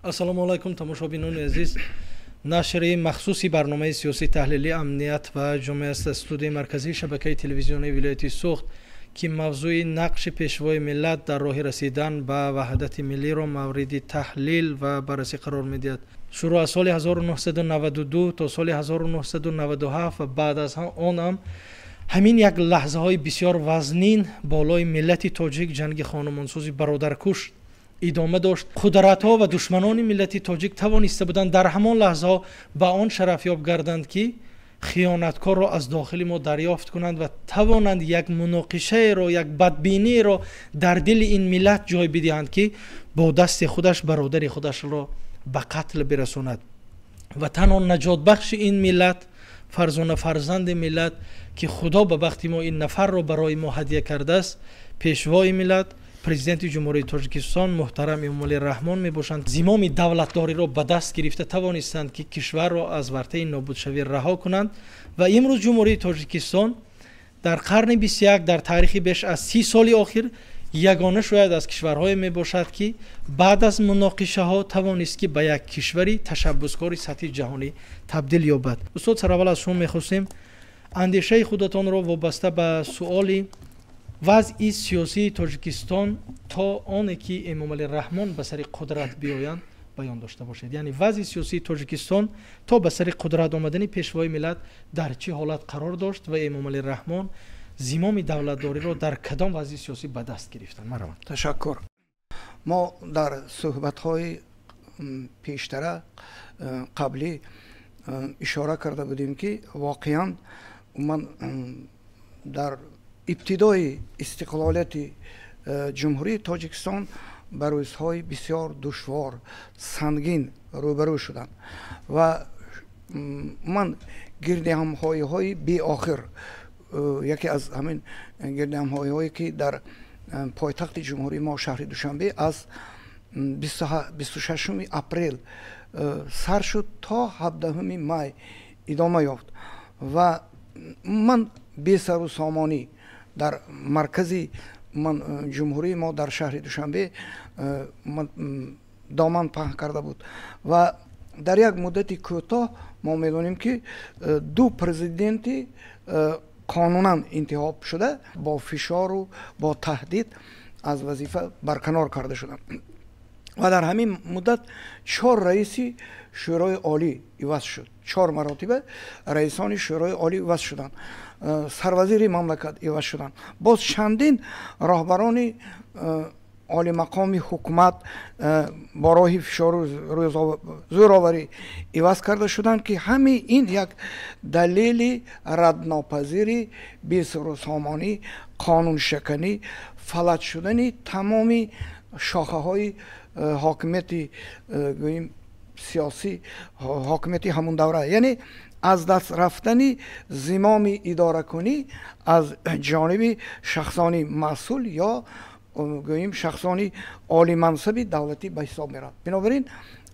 Ассалому алайкум, тамошобинони азиз. Нашри махсуси барномаи сиёсӣ таҳлили «Амният ва ҷомеа» аст аз студияи марказии шабакаи телевизионии вилояти Суғд, ки мавзӯи нақши пешвои миллат дар роҳи расидан ба ваҳдати миллиро мавриди таҳлил ва баррасӣ қарор медиҳад. Шурӯъ аз соли 1992 то соли 1997 ва баъд аз он ҳам ҳамин як лаҳзаҳои бисёр вазнин болои миллати тоҷик ҷанги хонумонсӯзи бародаркуш идома дошт. Қудратҳо ва душманони миллати тоҷик тавониста буданд дар ҳамон лаҳзаҳо ба он шарафёб гарданд, ки хиёнаткорро аз дохили мо дарёфт кунанд ва тавонанд як муноқишаеро, як бадбиниеро дар дили ин миллат ҷой бидиҳанд, ки бо дасти худаш бародари худашро ба қатл бирасонад. Ва танҳо наҷотбахши ин миллат, фарзона фарзанди миллат, ки Худо ба бахти мо ин нафарро барои мо ҳадя кардааст, пешвои миллат, президенти Ҷумҳурии Тоҷикистон муҳтарам Эмомалӣ Раҳмон мебошанд. Зимоми давлатдориро ба даст гирифта тавонистанд, ки кишварро аз вартаи нобудшавӣ раҳо кунанд. Ва имрӯз Ҷумҳурии Тоҷикистон дар қарни 21, дар таърихи беш аз 30 соли охир, ягона шояд аз кишварҳое мебошад, ки баъд аз муноқишаҳо тавонист, ки ба як кишвари ташаббускори сатҳи ҷаҳонӣ табдил ёбад. Устод, сараввал аз шумо мехостем андешаи худатонро вобаста ба суоли вазъи сиёсии Тоҷикистон то оне ки Эмомалӣ Раҳмон ба сари қудрат биёянд баён дошта бошед. Яъне вазъи сиёсии Тоҷикистон то ба сари қудрат омадани пешвои миллат дар чӣ ҳолат қарор дошт ва Эмомалӣ Раҳмон зимоми давлатдориро дар кадом вазъи сиёсӣ ба даст гирифтанд? Марҳамат. Ташаккур. Мо дар суҳбатҳои пештара, қаблӣ ишора карда будем, ки воқеан ман дар ибтидои истиқлолияти Ҷумҳурии Тоҷикистон ба рӯзҳои бисёр душвор, сангин рӯбарӯ шуданд ва ман гирдиҳамҳоиҳои беохир, яке аз ҳамин гирдиҳамҳоиҳое, ки дар пойтахти ҷумҳурии мо, шаҳри Душанбе, аз 26 апрел сар шуд, то 17 май идома ёфт ва ман бесару сомонӣ дар маркази ман ҷумҳурии мо, дар шаҳри Душанбе доман паҳн карда буд. Ва дар як муддати кӯтоҳ мо медонем, ки ду президенти қонунан интихоб шуда бо фишору бо таҳдид аз вазифа барканор карда шуданд ва дар ҳамин муддат чор раиси Шӯрои Олӣ иваз шуд, чор маротиба раисони Шӯрои Олӣ иваз шуданд, сарвазири мамлакат иваз шуданд, боз чандин роҳбарони олимақоми ҳукумат бо роҳи фишору зӯроварӣ иваз карда шуданд, ки ҳамаи ин як далели раднопазири бесарусомонӣ, қонуншаканӣ, фалаҷ шудани тамоми шохаҳои ҳокимияти, гӯем, сиёсӣ, ҳокимияти ҳамун давра, яъне аз даст рафтани зимоми идоракунӣ аз ҷониби шахсони масъул ё, гӯем, шахсони олимансаби давлатӣ ба ҳисоб меравад. Бинобар ин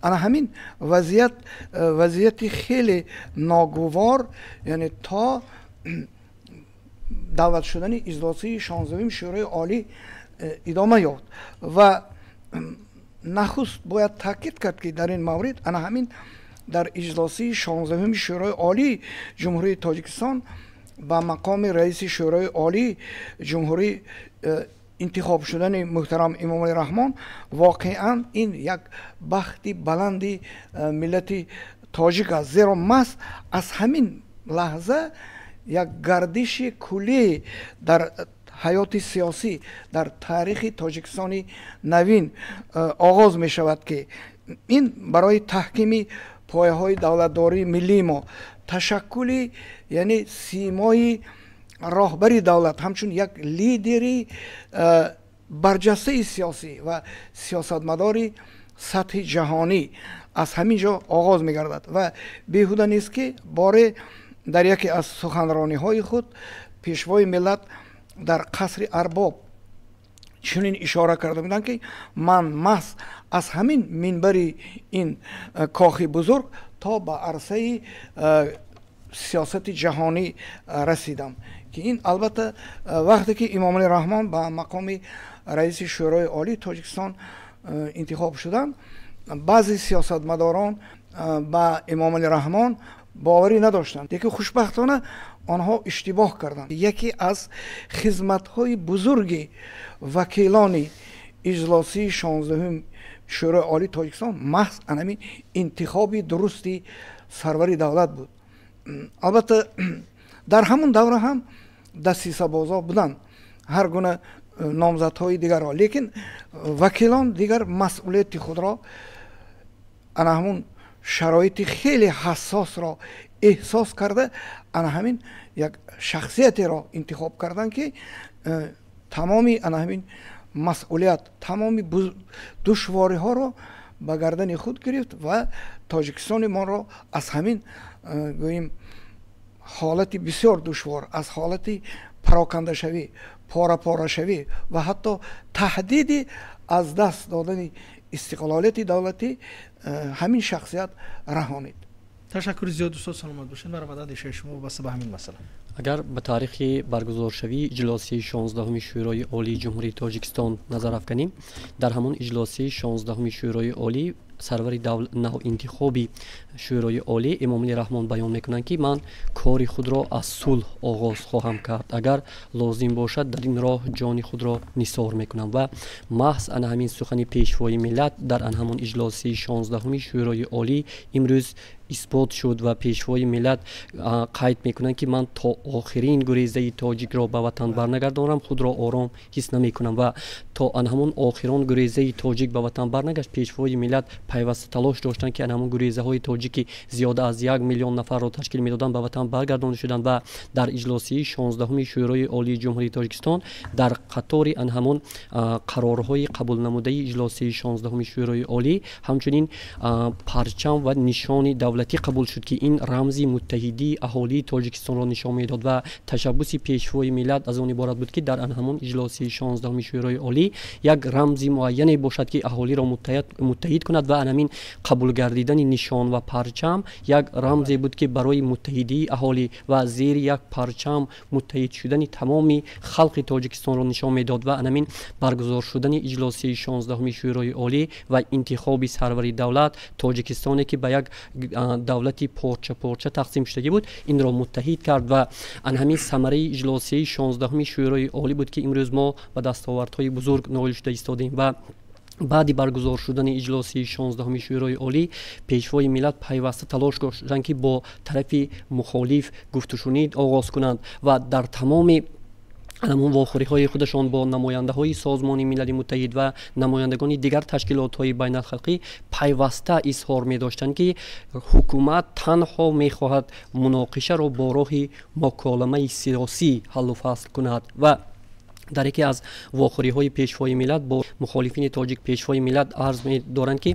ана ҳамин вазъият, вазъияти хеле ногувор, яъне то даъват шудани иҷлосии 16-уми Шӯрои Олӣ идома ёфт. Ва нахуст бояд таъкид кард, ки дар ин маврид ана ҳамин дар иҷлосии 16-уми Шӯрои Олии Ҷумҳурии Тоҷикистон ба мақоми раиси Шӯрои Олии ҷумҳурӣ интихоб шудани муҳтарам Эмомалӣ Раҳмон воқеан ин як бахти баланди миллати тоҷик аст, зеро маҳз аз ҳамин лаҳза як гардиши куллӣ дар ҳаёти сиёсӣ, дар таърихи Тоҷикистони навин оғоз мешавад, ки ин барои таҳкими пояҳои давлатдории миллии мо, ташаккули, яъне симои роҳбари давлат ҳамчун як лидери барҷастаи сиёсӣ ва сиёсатмадори сатҳи ҷаҳонӣ аз ҳамин ҷо оғоз мегардад. Ва беҳуда нест, ки боре дар яке аз суханрониҳои худ пешвои миллат дар қасри Арбоб чунин ишора карда буданд, ки ман маҳз аз ҳамин минбари ин кохи бузург то ба арсаи сиёсати ҷаҳонӣ расидам, ки ин албатта вақте ки Эмомалӣ Раҳмон ба мақоми раиси Шӯрои Олии Тоҷикистон интихоб шуданд. Баъзе сиёсатмадорон ба Эмомалӣ Раҳмон боварӣ надоштанд, лекин хушбахтона онҳо иштибоҳ карданд. Яке аз хизматҳои бузурги вакилони иҷлосии 16-уми Шӯрои Олии Тоҷикистон маҳз анами интихоби дурусти сарвари давлат буд. Албатта, дар ҳамон давра ҳам дастисабозо буданд, ҳар гуна номзадҳои дигарро, лекин вакилон дигар масъулияти худро, ана ҳамун шароити хеле ҳассосро эҳсос карда, ана ҳамин як шахсиятеро интихоб карданд, ки тамоми ана ҳамин масъулият, тамоми душвориҳоро ба гардани худ гирифт ва Тоҷикистони моро аз ҳамин, гӯем, ҳолати бисёр душвор, аз ҳолати парокандашавӣ, пора-порашавӣ ва ҳатто таҳдиди аз даст додани истиқлолияти давлатӣ ҳамин шахсият раҳонид. Ташаккури зиёд, устод, саломат бошед. Марҳамат, андешаи шумо вобаста ба ҳамин масъала. Агар ба таърихи баргузоршавии иҷлосияи 16-уми Шӯрои Олии Ҷумҳурии Тоҷикистон назар афканем, дар ҳамон иҷлосияи 16-уми Шӯрои Олӣ сарвари навинтихоби Шӯрои Олӣ Эмомалӣ Раҳмон баён мекунанд, ки ман кори худро аз сулҳ оғоз хоҳам кард, агар лозим бошад, дар ин роҳ ҷони худро нисор мекунам. Ва маҳз ана ҳамин сухани пешвои миллат дар ан ҳамон иҷлосияи 16-уми Шӯрои Олӣ имрӯз исбот шуд ва пешвои миллат қайд мекунанд, ки ман то охирин гурезаи тоҷикро ба ватан барнагардонам, худро ором ҳис намекунам. Ва то ан ҳамон охирон гурезаи тоҷик ба ватан барнагашт, пешвои миллат пайваста талош доштанд, ки ан ҳамон гурезаҳои тоҷики зиёда аз 1 миллион нафарро ташкил медоданд, ба ватан баргардонда шуданд. Ва дар иҷлосияи 16-уми Шӯрои Олии Ҷумҳурии Тоҷикистон дар қатори ан ҳамон қарорҳои қабулнамудаи иҷлосияи 16-уми Шӯрои Олӣ ҳамчунин парчам ва нишони давлатӣ қабул шуд, ки ин рамзи муттаҳидии аҳолии Тоҷикистонро нишон медод. Ва ташаббуси пешвои миллат аз он иборат буд, ки дар ан ҳамон иҷлосияи 16-уми Шӯрои Олӣ як рамзи муайяне бошад, ки аҳолиро муттаҳид кунад. Ва анамин қабул гардидани нишон ва парчам як рамзе буд, ки барои муттаҳидии аҳолӣ ва зери як парчам муттаҳид шудани тамоми халқи Тоҷикистонро нишон медод. Ва анамин баргузор шудани иҷлосияи 16-уми Шӯрои Олӣ ва интихоби сарвари давлат, Тоҷикистоне ки ба як давлати порча порча тақсим шудагӣ буд, инро муттаҳид кард. Ва ан ҳамин самараи иҷлосияи 16-уми Шӯрои Олӣ буд, ки имрӯз мо ба дастовардҳои бузург ноил шуда истодем. Ва баъди баргузор шудани иҷлосияи 16-уми Шӯрои Олӣ пешвои миллат пайваста талош доштанд, ки бо тарафи мухолиф гуфтушунид оғоз кунанд ва дар тамоми ҳамон вохӯриҳои худашон бо намояндаҳои Созмони Милали Муттаҳид ва намояндагони дигар ташкилотҳои байналхалқӣ пайваста изҳор медоштанд, ки ҳукумат танҳо мехоҳад муноқишаро бо роҳи муколамаи сиёсӣ ҳаллу фасл кунад. Ва дар яке аз вохӯриҳои пешвои миллат бо мухолифини тоҷик пешвои миллат арз медоранд, ки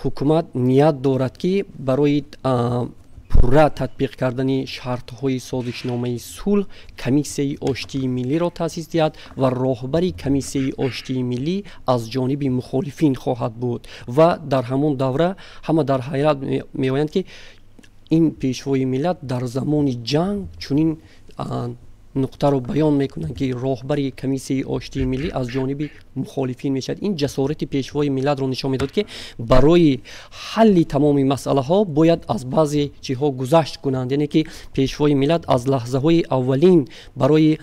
ҳукумат ният дорад, ки барои пурра татбиқ кардани шартҳои созишномаи сулҳ комиссияи оштии миллиро таъсис диҳад ва роҳбари комиссияи оштии миллӣ аз ҷониби мухолифин хоҳад буд. Ва дар ҳамон давра ҳама дар ҳайрат меоянд, ки ин пешвои миллат дар замони ҷанг чунин нуқтаро баён мекунанд, ки роҳбари комиссияи оштии миллӣ аз ҷониби мухолифин мешавад. Ин ҷасорати пешвои миллатро нишон медод, ки барои ҳалли тамоми масъалаҳо бояд аз баъзе чиҳо гузашт кунанд. Яъне ки пешвои миллат аз лаҳзаҳои аввалин барои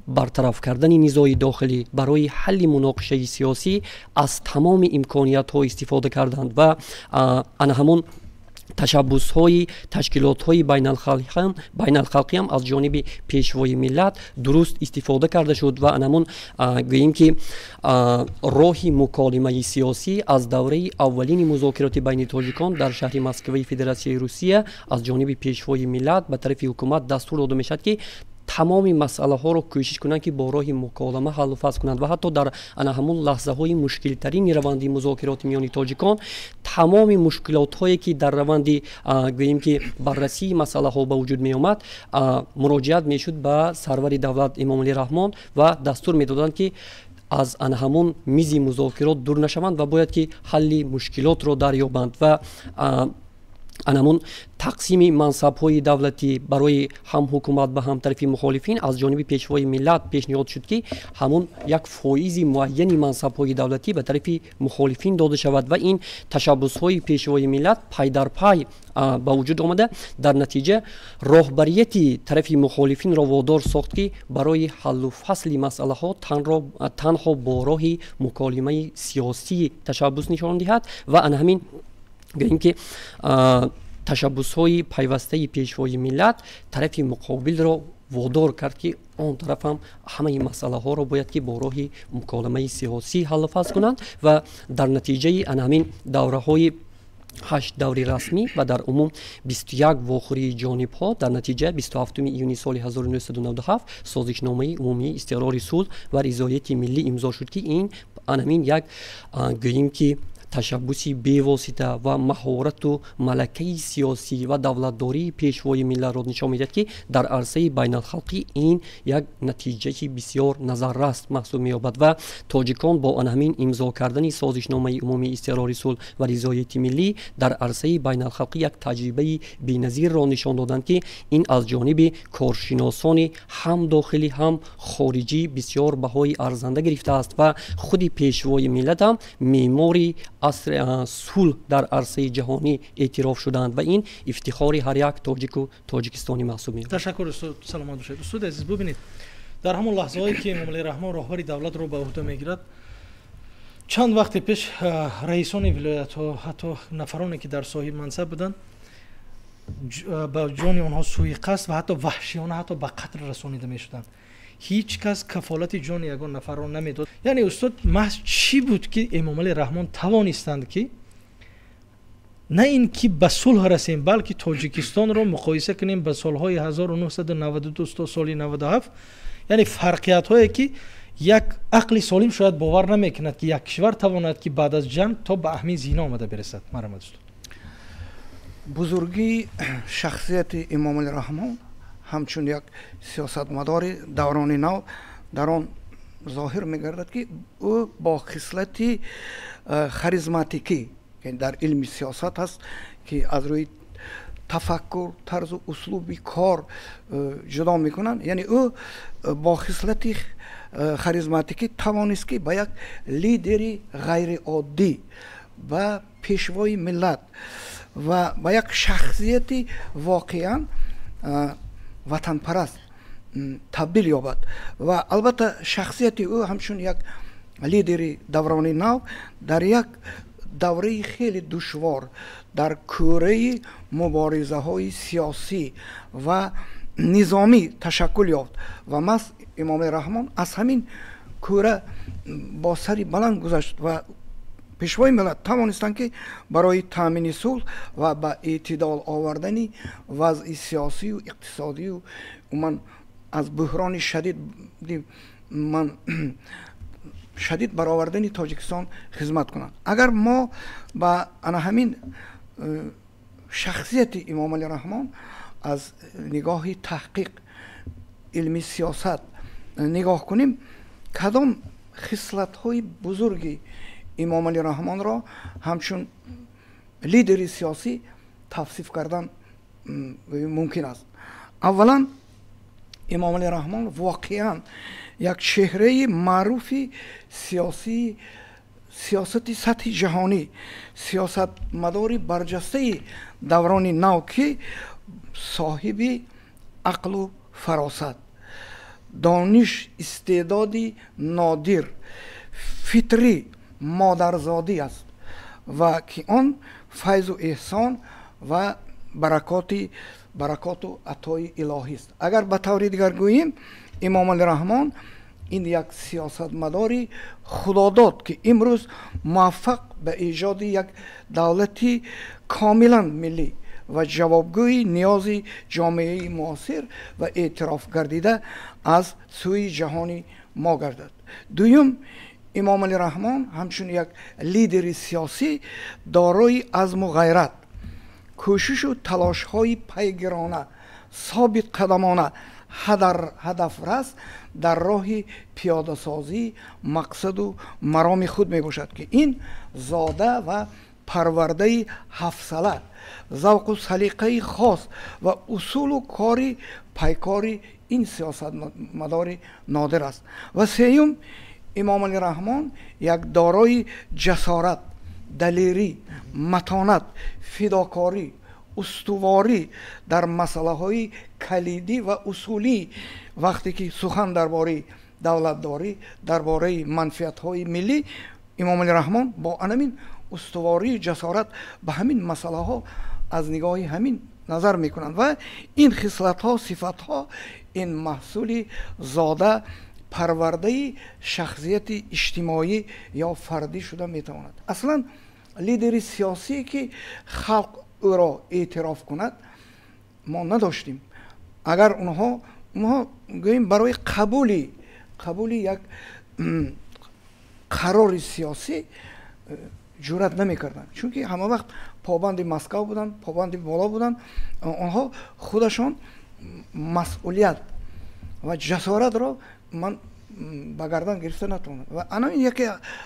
бартараф кардани низои дохилӣ, барои ҳалли муноқишаи сиёсӣ аз тамоми имкониятҳо истифода карданд. Ва ана ҳамон ташаббусҳои ташкилотҳои байналхалқиам аз ҷониби пешвои миллат дуруст истифода карда шуд. Ва анамон, гӯем ки, роҳи муколимаи сиёсӣ аз давраи аввалини музокироти байни тоҷикон дар шаҳри Москваи Федератсияи Русия аз ҷониби пешвои миллат ба тарафи ҳукумат дастур дода мешавад, ки тамоми масъалаҳоро кӯшиш кунанд, ки бо роҳи муколама ҳаллу фасл кунанд. Ва ҳатто дар ана ҳамон лаҳзаҳои мушкилтарини раванди музокироти миёни тоҷикон тамоми мушкилотҳое, ки дар раванди, гӯем ки, баррасии масъалаҳо ба вуҷуд меомад, муроҷиат мешуд ба сарвари давлат Эмомалӣ Раҳмон ва дастур медоданд, ки аз ана ҳамон мизи музокирот дур нашаванд ва бояд ки ҳалли мушкилотро дарёбанд. Ва Анамун тақсими мансабҳои давлатӣ барои ҳам ҳукумат ва ҳам тарафи мухолифин аз ҷониби Пешвои миллат пешниҳод шуд, ки ҳамун як фоизи муайяни мансабҳои давлатӣ ба тарафи мухолифин дода шавад. Ва ин ташаббусҳои Пешвои миллат пайдарпай ба вуҷуд омада, дар натиҷа роҳбарияти тарафи мухолифинро водор сохт, ки барои ҳаллу фасли масъалаҳо танҳо бо роҳи муколимаи сиёсӣ ташаббус нишон диҳад. Ва ана ҳамин гӯем, ки ташаббусҳои пайвастаи Пешвои миллат тарафи муқобилро водор кард, ки он тарафам ҳамаи масъалаҳоро бояд ки бо роҳи муколамаи сиёсӣ ҳаллу фасл кунанд. Ва дар натиҷаи ана ҳамин давраҳои 8 даври расмӣ ва дар умум 21 вохӯрии ҷонибҳо, дар натиҷа 27 июни соли 1997 созишномаи умумии истиқрори сулҳ ва ризояти миллӣ имзо шуд, ки ин анамин як гӯем ки ташаббуси бевосита ва маҳорату малакаи сиёсӣ ва давлатдории Пешвои миллатро нишон медиҳад, ки дар арсаи байналхалқӣ ин як натиҷаи бисёр назаррас маҳсуб меёбад. Ва тоҷикон бо ана ҳамин имзо кардани созишномаи умумии истиқрори сулҳ ва ризояти миллӣ дар арсаи байналхалқӣ як таҷрибаи беназирро нишон доданд, ки ин аз ҷониби коршиносони ҳам дохилӣ, ҳам хориҷӣ бисёр баҳои арзанда гирифтааст. Ва худи Пешвои миллат ҳам меъмори асри сулҳ дар арсаи ҷаҳонӣ эътироф шуданд ва ин ифтихори ҳар як тоҷику тоҷикистонӣ маҳсуб меёбад. Ташаккур, устод, саломат бошед. Устоди азиз, бубинед, дар ҳамон лаҳзаҳое ки Эмомалӣ Раҳмон роҳбари давлатро ба уҳда мегирад, чанд вақте пеш раисони вилоятҳо, ҳатто нафароне ки дар соҳиби мансаб буданд, ба ҷони онҳо сӯиқасд ва ҳатто ваҳшиёна, ҳатто ба қатл расонида мешуданд. Ҳеҷ кас кафолати ҷони ягон нафарро намедод. Яъне, устод, маҳз чӣ буд, ки Эмомалӣ Раҳмон тавонистанд, ки на ин ки ба сулҳ расем, балки Тоҷикистонро муқоиса кунем ба солҳои 1992 то соли 97, яъне фарқиятҳое ки як ақли солим шояд бовар намекунад, ки як кишвар тавонад, ки баъд аз ҷанг то ба ҳамин зина омада бирасад? Марҳамат, устод. Бузургии шахсияти Эмомалӣ Раҳмон ҳамчун як сиёсатмадори даврони нав дар он зоҳир мегардад, ки ӯ бо хислати харизматикӣ, ки дар илми сиёсат ҳаст, ки аз рӯи тафаккур, тарзу услуби кор ҷудо мекунанд, яъне ӯ бо хислати харизматикӣ тавонист, ки ба як лидери ғайриоддӣ, ба пешвои миллат ва ба як шахсияти воқеан ватанпараст табдил ёбад. Ва албатта шахсияти ӯ ҳамчун як лидери даврони нав дар як давраи хеле душвор, дар кӯраи муборизаҳои сиёсӣ ва низомӣ ташаккул ёфт. Ва маҳз Эмомалӣ Раҳмон аз ҳамин кӯра бо сари баланд гузашт ва Пешвои миллат тавонистанд, ки барои таъмини сулҳ ва ба эътидол овардани вазъи сиёсию иқтисодию умуман аз буҳрони шадид ман шадид баровардани Тоҷикистон хизмат кунанд. Агар мо ба ана ҳамин шахсияти Эмомалӣ Раҳмон аз нигоҳи таҳқиқ илми сиёсат нигоҳ кунем, кадом хислатҳои бузурги Эмомалӣ Раҳмонро ҳамчун лидери сиёсӣ тавсиф кардан мумкин аст? Аввалан, Эмомалӣ Раҳмон воқеан як чеҳраи маъруфи сиёсӣ, сиёсати сатҳи ҷаҳонӣ, сиёсатмадори барҷастаи даврони нав, ки соҳиби ақлу фаросат, дониш, истеъдоди нодир, фитрӣ, модарзодӣ аст ва ки он файзу эҳсон ва баракоту атои илоҳист. Агар ба таври дигар гӯем, Эмомалӣ Раҳмон ин як сиёсатмадори худодод, ки имрӯз муваффақ ба эҷоди як давлати комилан миллӣ ва ҷавобгӯи ниёзи ҷомеаи муосир ва эътироф гардида аз сӯи ҷаҳони мо гардад. Дуюм, Эмомалӣ Раҳмон ҳамчун як лидери сиёсӣ дорои азму ғайрат, кӯшишу талошҳои пайгирона, собитқадамона, ҳадафрас дар роҳи пиёдасозии мақсаду мароми худ мебошад, ки ин зода ва Парвардаи ҳафсала, завқу салиқаи хос ва усулу кори пайкори ин сиёсатмадори нодир аст. Ва сеюм, Эмомалӣ Раҳмон як дорои ҷасорат, далерӣ, матонат, фидокорӣ, устуворӣ дар масъалаҳои калидӣ ва усулӣ, вақте ки сухан дар бораи давлатдорӣ, дар бораи манфиатҳои миллӣ, Эмомалӣ Раҳмон бо анамин устувории ҷасорат ба ҳамин масъалаҳо аз нигоҳи ҳамин назар мекунанд ва ин хислатҳо, сифатҳо ин маҳсули зода парвардаи шахсияти иҷтимоӣ ё фардӣ шуда метавонад. Аслан лидери сиёсие ки халқ ӯро эътироф кунад, мо надоштем. Агар онҳо гӯем барои қабули як қарори сиёсӣ ҷуръат намекарданд, чунки ҳама вақт побанди Москав буданд, побанди боло буданд. Онҳо худашон масъулият ва ҷасоратро ман ба гардан гирифта натавонанд. Ва ана ин яке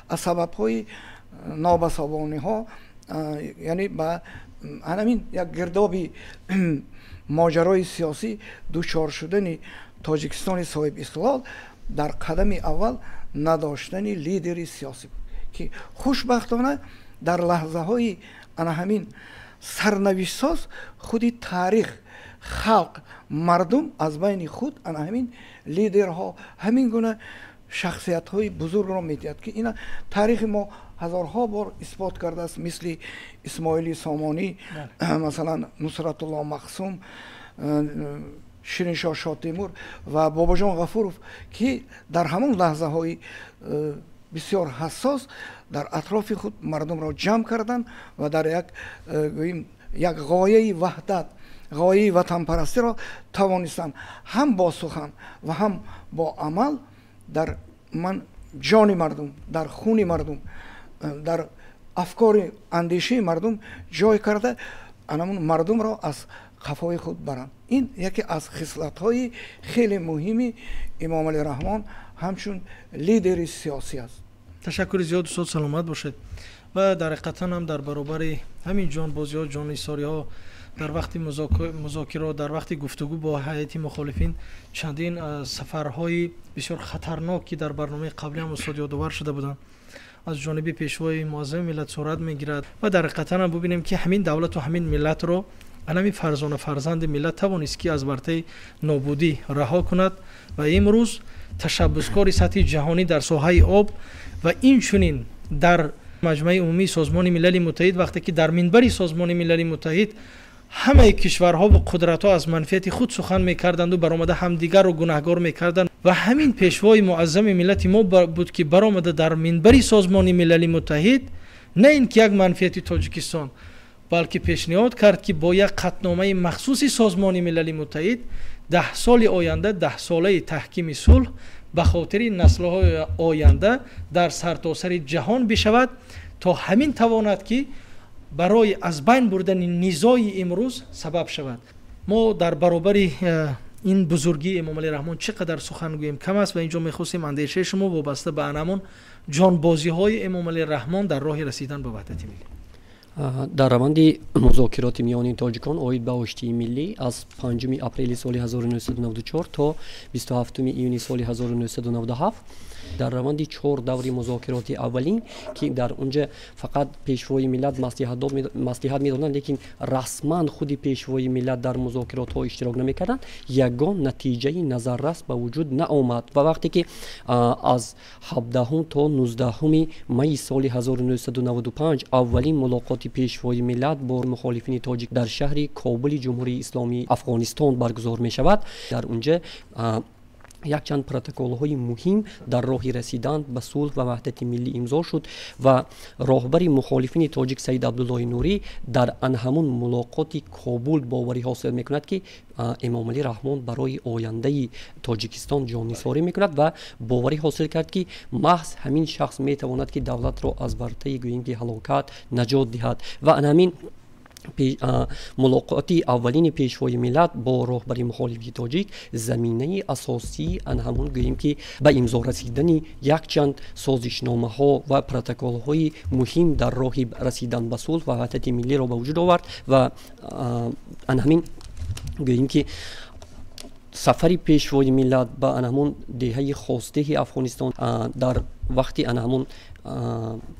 аз сабабҳои нобасобониҳо, яъне ба анамин як гирдоби моҷарои сиёсӣ дучор шудани Тоҷикистони соҳиб истиқлол дар қадами аввал надоштани лидери сиёсӣ буд, ки хушбахтона дар лаҳзаҳои ана ҳамин сарнавиштсоз худи таърих, халқ, мардум аз байни худ ана ҳамин лидерҳо, ҳамин гуна шахсиятҳои бузургро медиҳад, ки ина таърихи мо ҳазорҳо бор исбот кардааст, мисли Исмоили Сомонӣ, масалан, Нусратулло Мақсум, Шириншоҳ Шотемур ва Бобоҷон Ғафуров, ки дар ҳамон лаҳзаҳои бисёр ҳассос дар атрофи худ мардумро ҷамъ карданд ва дар як гӯем як ғояи ваҳдат, ғояи ватанпарастиро тавонистанд ҳам бо сухан ва ҳам бо амал дар ман ҷони мардум, дар хуни мардум, дар афкори андешаи мардум ҷой карда, анамун мардумро аз қафои худ баранд. Ин яке аз хислатҳои хеле муҳими Эмомалӣ Раҳмон ҳамчун лидери сиёсӣ аст. Ташаккури зиёд, устод, саломат бошед. Ва дар ҳақиқатан ҳам дар баробари ҳамин ҷонбозиҳо, ҷоннисориҳо дар вақти музокирот, дар вақти гуфтугӯ бо ҳайати мухолифин, чандин сафарҳои бисёр хатарнок, ки дар барномаи қаблӣ ҳам устод ёдовар шуда буданд, аз ҷониби пешвои муаззами миллат сурат мегирад. Ва дар ҳақиқатан ҳам бубинем, ки ҳамин давлату ҳамин миллатро анами фарзона фарзанди миллат тавонист, ки аз вартаи нобудӣ раҳо кунад ва имрӯз ташаббускори сатҳи ҷаҳонӣ дар соҳаи об ва инчунин дар Маҷмаи умумии Созмони Милали Муттаҳид, вақте ки дар минбари Созмони Милали Муттаҳид ҳамаи кишварҳо ва қудратҳо аз манфиати худ сухан мекарданду баромада ҳамдигарро гунаҳгор мекарданд, ва ҳамин пешвои муаззами миллати мо буд, ки баромада дар минбари Созмони Милали Муттаҳид на ин ки як манфиати Тоҷикистон, балки пешниҳод кард, ки бо як қатъномаи махсуси Созмони Милали Муттаҳид 10 соли оянда даҳсолаи таҳкими сулҳ ба хотири наслҳои оянда дар сартосари ҷаҳон бишавад, то ҳамин тавонад, ки барои аз байн бурдани низои имрӯз сабаб шавад. Мо дар баробари ин бузургии Эмомалӣ Раҳмон чӣ қадар сухан гӯем, кам аст. Ва инҷо мехостем андешаи шумо вобаста ба анамон ҷонбозиҳои Эмомалӣ Раҳмон дар роҳи расидан ба ваҳдати миллӣ. Дар раванди музокироти миёни тоҷикон оид ба оштии миллӣ аз 5 апрели соли 1994 то 27 июни соли 1997, дар раванди чор даври музокироти аввалин, ки дар унҷа фақат пешвои миллат маслиҳат медоданд, лекин расман худи пешвои миллат дар музокиротҳо иштирок намекарданд, ягон натиҷаи назаррас ба вуҷуд наомад. Ва вақте ки аз 17 то 19 майи соли 1995 аввалин мулоқоти пешвои миллат бо мухолифини тоҷик дар шаҳри Кобули Ҷумҳурии Исломии Афғонистон баргузор мешавад, дар унҷа якчанд протоколҳои муҳим дар роҳи расидан ба сулҳ ва ваҳдати миллӣ имзо шуд. Ва роҳбари мухолифини тоҷик Саид Абдуллоҳи Нурӣ дар анҳамун мулоқоти Кобул боварӣ ҳосил мекунад, ки Эмомалӣ Раҳмон барои ояндаи Тоҷикистон ҷоннисорӣ мекунад, ва боварӣ ҳосил кард, ки маҳз ҳамин шахс метавонад, ки давлатро аз вартаи гӯем ки ҳалокат наҷот диҳад. Ва анҳамин Мулоқоти аввалини пешвои миллат бо роҳбари мухолифи тоҷик заминаи асосии ан ҳамон гӯем ки ба имзо расидани якчанд созишномаҳо ва протоколҳои муҳим дар роҳи расидан ба сулҳ ва ваҳдати миллиро ба вуҷуд овард. Ва ан ҳамин гӯем ки сафари пешвои миллат ба ан ҳамон деҳаи Хостеҳи Афғонистон дар вақти ан ҳамон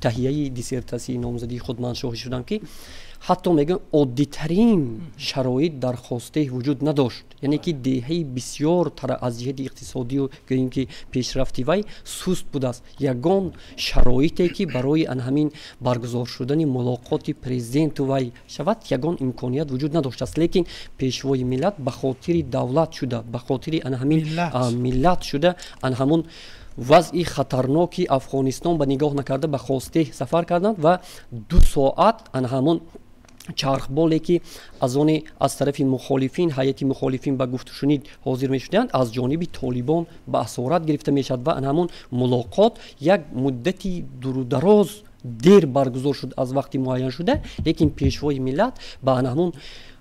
таҳияи диссертатсияи номзадии худ ман шоҳид шудам, ки ҳатто мегӯям, оддитарин шароит дар Хостеҳ вуҷуд надошт, яъне ки деҳаи бисёр аз ҷиҳати иқтисодию гӯем ки пешрафти вай суст будааст. Ягон шароите ки барои ан ҳамин баргузор шудани мулоқоти президенту вай шавад, ягон имконият вуҷуд надоштааст. Лекин пешвои миллат ба хотири давлат шуда, ба хотири ан ҳамин миллат шуда, ан ҳамон вазъи хатарноки Афғонистон ба нигоҳ накарда, ба Хостеҳ сафар карданд ва 2 соат ан ҳамон чархболе ки аз оне аз тарафи мухолифин, ҳайати мухолифин ба гуфтушунид ҳозир мешуданд, аз ҷониби толибон ба асорат гирифта мешавад ва ан ҳамон мулоқот як муддати дурудароз дер баргузор шуд аз вақти муайяншуда. Лекин пешвои миллат ба ан ҳамон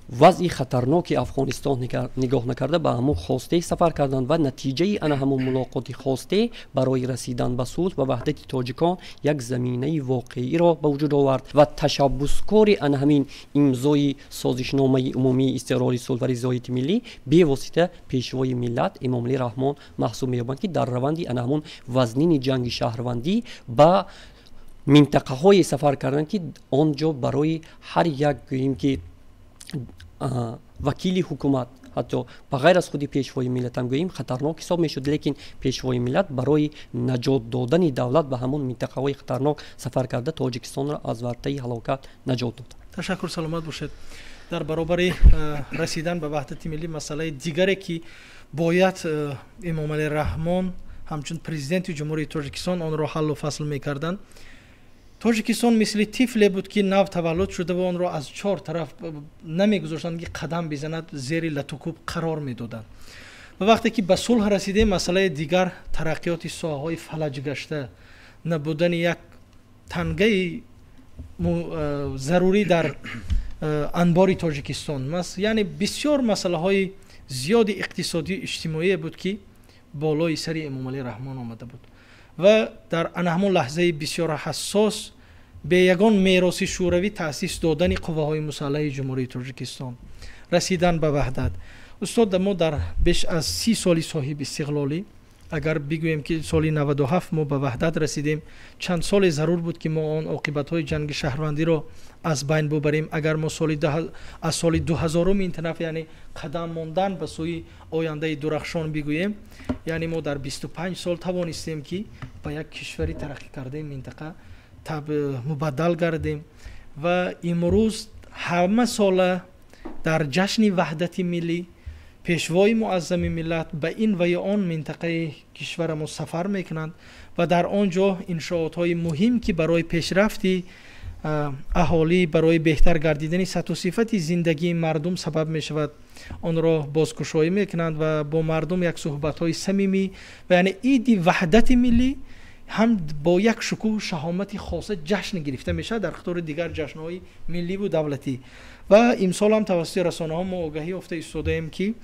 вазъи хатарноки Афғонистон нигоҳ накарда, ба ҳамон Хостеҳ сафар карданд ва натиҷаи ана ҳамон мулоқоти Хостеҳ барои расидан ба сулҳ ва ваҳдати тоҷикон як заминаи воқеиро ба вуҷуд овард. Ва ташаббускори ана ҳамин имзои созишномаи умумии истиқрори сулҳ ва ризояти миллӣ бевосита пешвои миллат Эмомалӣ Раҳмон маҳсуб меёбанд, ки дар раванди ана ҳамон вазнини ҷанги шаҳрвандӣ ба минтақаҳое сафар карданд, ки он ҷо барои ҳар як гӯем ки вакили ҳукумат, ҳатто ба ғайр аз худи пешвои миллатам гӯем, хатарнок ҳисоб мешуд. Лекин пешвои миллат барои наҷот додани давлат ба ҳамон минтақаҳои хатарнок сафар карда, Тоҷикистонро аз вартаи ҳалокат наҷот дод. Ташаккур, саломат бошед. Дар баробари расидан ба ваҳдати миллӣ, масъалаи дигаре ки бояд Эмомалӣ Раҳмон ҳамчун президенти Ҷумҳурии Тоҷикистон онро ҳаллу фасл мекарданд, Тоҷикистон мисли тифле буд, ки нав таваллуд шуда ва онро аз чор тараф намегузоштанд, ки қадам бизанад, зери латукӯб қарор медоданд. Ва вақте ки ба сулҳ расидем, масъалаи дигар тараққиёти соҳаҳои фалаҷгашта, набудани як тангаи зарурӣ дар анбори Тоҷикистон, яъне бисёр масъалаҳои зиёди иқтисодию иҷтимоие буд, ки болои сари Эмомалӣ Раҳмон омада буд. Ва дар ана ҳамон лаҳзаи бисёр ҳассос бе ягон мероси шӯравӣ таъсис додани қувваҳои мусаллаҳи Ҷумҳурии Тоҷикистон, расидан ба ваҳдат. Устод, мо дар беш аз 30 соли соҳиби истиқлолӣ, агар бигӯем ки соли 97 мо ба ваҳдат расидем, чанд соле зарур буд, ки мо он оқибатҳои ҷанги шаҳрвандиро аз байн бубарем. Агар мо аз соли 2000-ум ин тараф, яъне қадам мондан ба сӯи ояндаи дурахшон бигӯем, яъне мо дар 25 сол тавонистем, ки ба як кишвари тараққӣ кардаи минтақа мубаддал гардем. Ва имрӯз ҳама сола дар ҷашни ваҳдати миллӣ пешвои муаззами миллат ба ин ва ё он минтақаи кишварамо сафар мекунанд ва дар он ҷо иншоотҳои муҳим, ки барои пешрафти аҳолӣ, барои беҳтар гардидани сатҳу сифати зиндагии мардум сабаб мешавад, онро бозкушоӣ мекунанд ва бо мардум як суҳбатҳои самимӣ. Ва яъне иди ваҳдати миллӣ ҳам бо як шукӯҳу шаҳомати хоса ҷашн гирифта мешавад дар қатори дигар ҷашнҳои милливу давлатӣ. Ва имсол ҳам тавассути расонаҳо мо огаҳӣ ёфта истодаем, ки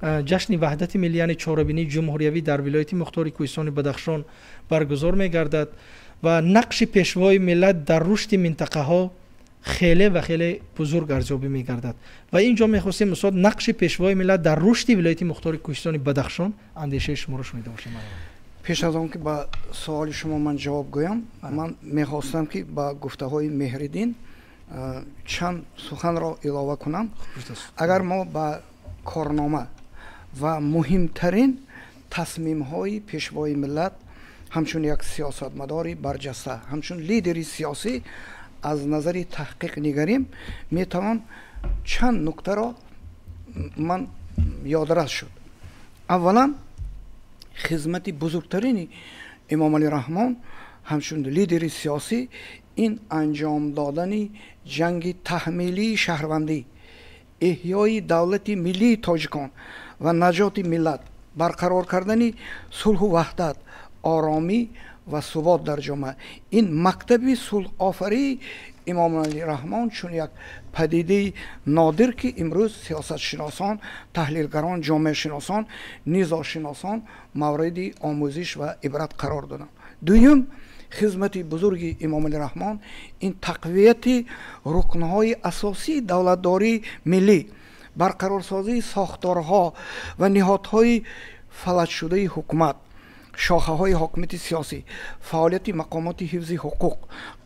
ҷашни ваҳдати миллӣ, яъне чорабинии ҷумҳуриявӣ дар вилояти мухтори кӯҳистони Бадахшон баргузор мегардад ва нақши пешвои миллат дар рушди минтақаҳо хеле ва хеле бузург арзёбӣ мегардад. Ва ин ҷо мехостем, устод, нақши пешвои миллат дар рушди вилояти мухтори кӯҳистони Бадахшон, андешаи шуморо шунида бошем. Пеш аз он ки ба суоли шумо ман ҷавоб гӯям, ман мехостам, ки ба гуфтаҳои Меҳриддин чанд суханро илова кунам. Агар мо ба корнома ва муҳимтарин тасмимҳои пешвои миллат ҳамчун як сиёсатмадори барҷаста, ҳамчун лидери сиёсӣ аз назари таҳқиқ нигарем, метавон чанд нуктаро ман ёдрас шуд. Аввалан, хизмати бузургтарини Эмомалӣ Раҳмон ҳамчун лидери сиёсӣ ин анҷом додани ҷанги таҳмилии шаҳрвандӣ, эҳёи давлати миллии тоҷикон ва наҷоти миллат, барқарор кардани сулҳу ваҳдат, оромӣ ва субот дар ҷомеа. Ин мактаби сулҳофарии Эмомалӣ Раҳмон чун як падидаи нодир, ки имрӯз сиёсатшиносон, таҳлилгарон, ҷомеашиносон, низошиносон мавриди омӯзиш ва ибрат қарор доданд. Дуюм хизмати бузурги Эмомалӣ Раҳмон ин тақвияти рукнҳои асосии давлатдории миллӣ, барқарорсозии сохторҳо ва ниҳодҳои фалаҷшудаи ҳукумат, шохаҳои ҳокимияти сиёсӣ, фаъолияти мақомоти ҳифзи ҳуқуқ,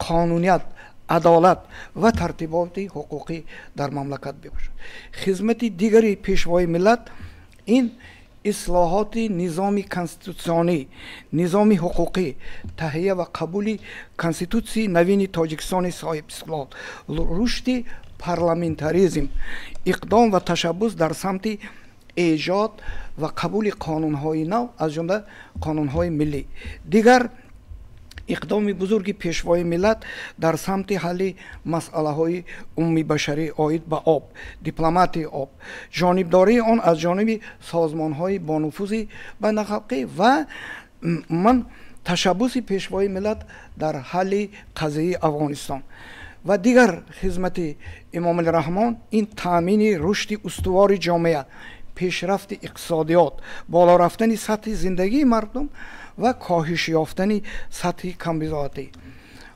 қонуният, адолат ва тартиботи ҳуқуқӣ дар мамлакат мебошад. Хизмати дигари пешвои миллат ин ислоҳоти низоми конститутсионӣ, низоми ҳуқуқӣ, таҳия ва қабули Конститутсияи навини Тоҷикистони соҳибистиқлол, рушди парламентаризм, иқдом ва ташаббус дар самти эҷод ва қабули қонунҳои нав, аз ҷумла қонунҳои миллӣ. Дигар иқдоми бузурги пешвои миллат дар самти ҳалли масъалаҳои умумибашарӣ оид ба об, дипломатияи об, ҷонибдории он аз ҷониби созмонҳои бонуфузи байналхалқӣ ва умуман ташаббуси пешвои миллат дар ҳалли қазияи Афғонистон. Ва дигар хизмати Эмомалӣ Раҳмон ин таъмини рушди устувори ҷомеа, пешрафти иқтисодиёт, боло рафтани сатҳи зиндагии мардум ва коҳиш ёфтани сатҳи камбизоатӣ.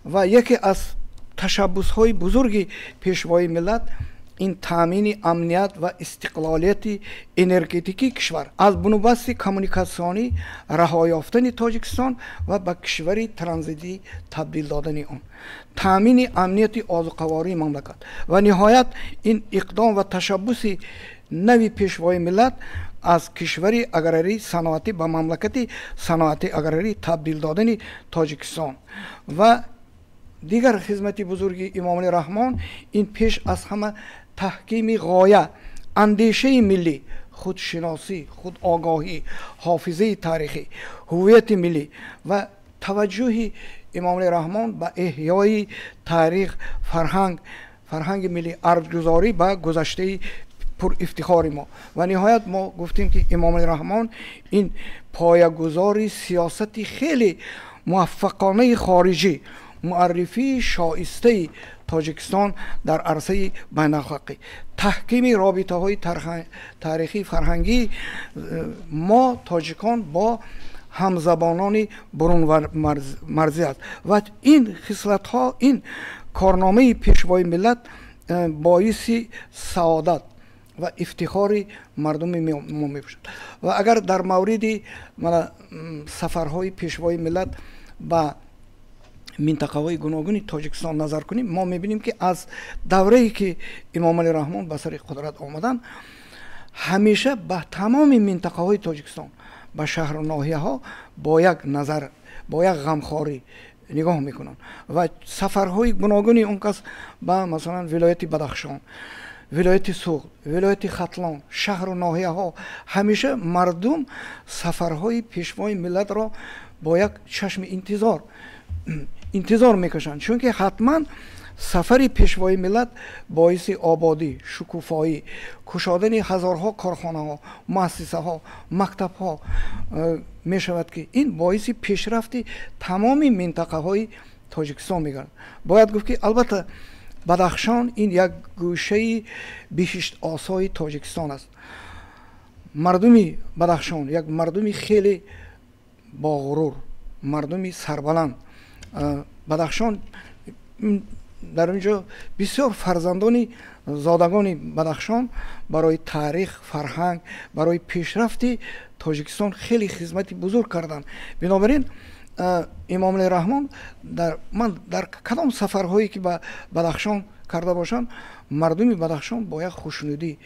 Ва яке аз ташаббусҳои бузурги пешвои миллат ин таъмини амният ва истиқлолияти энергетикии кишвар, аз бунбасти коммуникатсионӣ раҳо ёфтани Тоҷикистон ва ба кишвари транзитӣ табдил додани он, таъмини амнияти озуқавории мамлакат ва ниҳоят ин иқдом ва ташаббуси нави пешвои миллат аз кишвари аграрии саноатӣ ба мамлакати саноати аграрӣ табдил додани Тоҷикистон. Ва дигар хизмати бузурги Эмомалӣ Раҳмон ин пеш аз ҳама таҳкими ғоя, андешаи миллӣ, худшиносӣ, худогоҳӣ, ҳофизаи таърихӣ, ҳуввияти миллӣ ва таваҷҷӯҳи Эмомалӣ Раҳмон ба эҳёи таърих, фарҳанг, фарҳанги миллӣ, арҷгузорӣ ба гузаштаи пурэфтихори мо. Ва ниҳоят мо гуфтем, ки Эмомалӣ Раҳмон ин поягузори сиёсати хеле муваффақонаи хориҷӣ, муаррифии шоистаи Тоҷикистон дар арсаи байналхалқӣ, таҳкими робитаҳои таърихӣ фарҳангии мо тоҷикон бо ҳамзабонони бурунмарзӣ аст. Ва ин хислатҳо, ин корномаи пешвои миллат боиси саодат ва ифтихори мардуми мо мебошад. Ва агар дар мавриди сафарҳои пешвои миллат ба минтақаҳои гуногуни Тоҷикистон назар кунем, мо мебинем, ки аз даврае ки Эмомалӣ Раҳмон ба сари қудрат омаданд, ҳамеша ба тамоми минтақаҳои Тоҷикистон, ба шаҳру ноҳияҳо бо як назар, бо як ғамхорӣ нигоҳ мекунанд. Ва сафарҳои гуногуни он кас ба, масалан, вилояти Бадахшон, вилояти Суғд, вилояти Хатлон, шаҳру ноҳияҳо, ҳамеша мардум сафарҳои пешвои миллатро бо як чашми интизор интизор мекашанд, чунки ҳатман сафари пешвои миллат боиси ободӣ, шукуфоӣ, кушодани ҳазорҳо корхонаҳо, муассисаҳо, мактабҳо мешавад, ки ин боиси пешрафти тамоми минтақаҳои Тоҷикистон мегардад. Бояд гуфт, ки албатта Бадахшон ин як гӯшаи биҳиштосои Тоҷикистон аст. Мардуми Бадахшон як мардуми хеле боғурур, мардуми сарбаланд. Бадахшон, дар он ҷо бисёр фарзандони зодагони Бадахшон барои таърих, фарҳанг, барои пешрафти Тоҷикистон хеле хизмати бузург карданд. Бинобар ин Эмомалӣ Раҳмон ман дар кадом сафарҳое ки ба Бадахшон карда бошанд, мардуми Бадахшон бо як хушнудӣ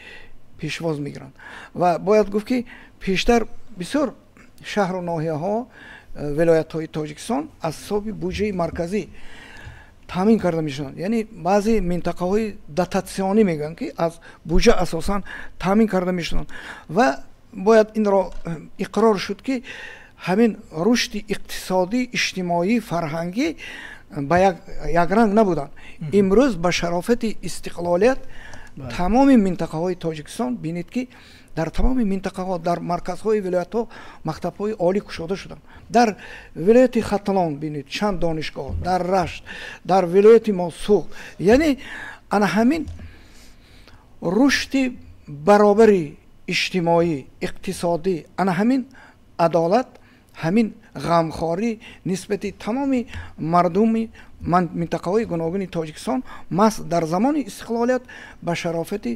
пешвоз мегиранд. Ва бояд гуфт, ки пештар бисёр шаҳру ноҳияҳо, вилоятҳои Тоҷикистон аз ҳисоби буҷаи марказӣ таъмин карда мешуданд, яъне баъзе минтақаҳои дотатсионӣ мегӯянд, ки аз буҷа асосан таъмин карда мешуданд. Ва бояд инро иқрор шуд, ки ҳамин рушди иқтисодӣ, иҷтимоӣ, фарҳангӣ ба якранг набуданд. Имрӯз ба шарофати истиқлолият тамоми минтақаҳои Тоҷикистон, бинед, ки Дар тамоми минтақаҳо, дар марказҳои вилоятҳо мактабҳои олӣ кушода шуданд. Дар вилояти Хатлон бинед чанд донишгоҳ, дар Рашт, дар вилояти мо Суғд. Яъне ана ҳамин рушди баробари иҷтимоӣ, иқтисодӣ, ана ҳамин адолат, ҳамин ғамхорӣ нисбати тамоми мардуми минтақаҳои гуногуни Тоҷикистон маҳз дар замони истиқлолият ба шарофати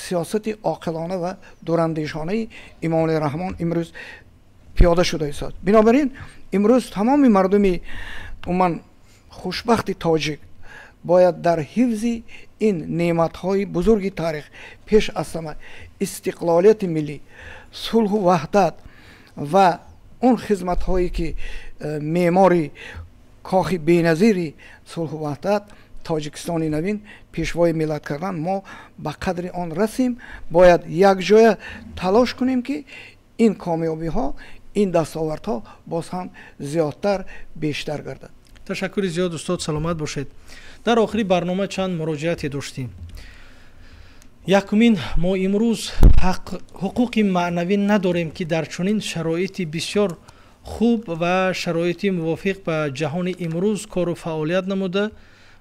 сиёсати оқилона ва дурандешонаи Эмомалӣ Раҳмон имрӯз пиёда шуда истод. Бинобар ин имрӯз тамоми мардуми умуман хушбахти тоҷик бояд дар ҳифзи ин неъматҳои бузурги таърих, пеш аз ҳама истиқлолияти миллӣ, сулҳу ваҳдат ва он хизматҳое ки меъмори кохи беназири сулҳу ваҳдат Тоҷикистони навин пешвои миллат кардан, мо ба қадри он расем. Бояд якҷоя талош кунем, ки ин комёбиҳо, ин дастовардҳо боз ҳам зиёдтар, бештар гардад. Ташаккури зиёд, устод, саломат бошед. Дар охири барнома чанд муроҷиате доштем. Якумин, мо имрӯз ҳуқуқи маънавӣ надорем, ки дар чунин шароити бисёр хуб ва шароити мувофиқ ба ҷаҳони имрӯз кору фаъолият намуда,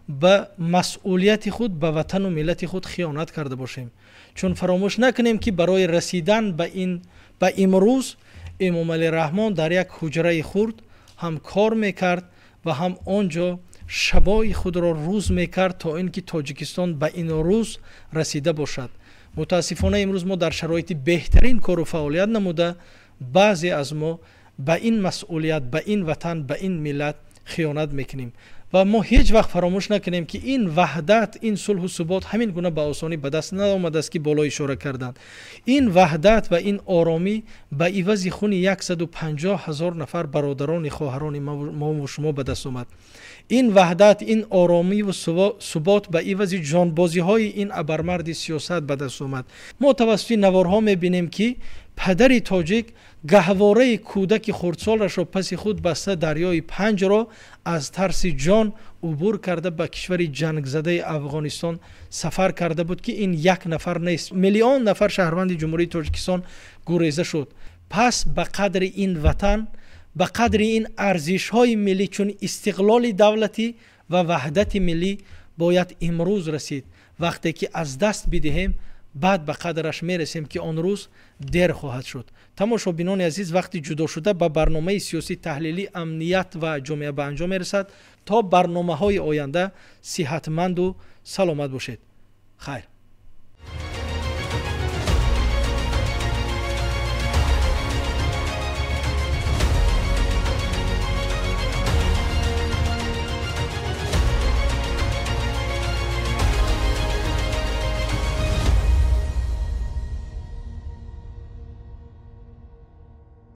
ба масъулияти худ ба ватану миллати худ хиёнат карда бошем. Чун фаромӯш накунем, ки барои расидан ба имрӯз Эмомалӣ Раҳмон дар як ҳуҷраи хурд ҳам кор мекард ва ҳам он ҷо шабои худро рӯз мекард, то ин ки Тоҷикистон ба ин рӯз расида бошад. Мутаассифона, имрӯз мо дар шароити беҳтарин кору фаъолият намуда, баъзе аз мо ба ин масъулият, ба ин ватан, ба ин миллат хиёнат мекунем. Ва мо ҳеҷ вақт фаромӯш накунем, ки ин ваҳдат, ин сулҳу субот ҳамин гуна ба осонӣ ба даст наомадааст, ки боло ишора карданд. Ин ваҳдат ва ин оромӣ ба ивази хуни 150 ҳазор нафар бародарони хоҳарони мову шумо ба даст омад. Ин ваҳдат, ин оромиву субот ба ивази ҷонбозиҳои ин абармарди сиёсат ба даст омад. Мо тавассути наворҳо мебинем, ки падари тоҷик гаҳвораи кӯдаки хурдсолашро паси худ баста, дарёи Панҷро аз тарси ҷон убур карда, ба кишвари ҷангзадаи Афғонистон сафар карда буд, ки ин як нафар нест, миллион нафар шаҳрванди Ҷумҳурии Тоҷикистон гуреза шуд. Пас ба қадри ин ватан, ба қадри ин арзишҳои миллӣ, чун истиқлоли давлатӣ ва ваҳдати миллӣ, бояд имрӯз расид. Вақте ки аз даст бидиҳем, баъд ба қадраш мерасем, ки он рӯз дер хоҳад шуд. Тамошобинони азиз, вақти ҷудошуда ба барномаи сиёсӣ таҳлилӣ «Амният ва ҷомеа» ба анҷом мерасад. То барномаҳои оянда сиҳатманду саломат бошед. Хайр.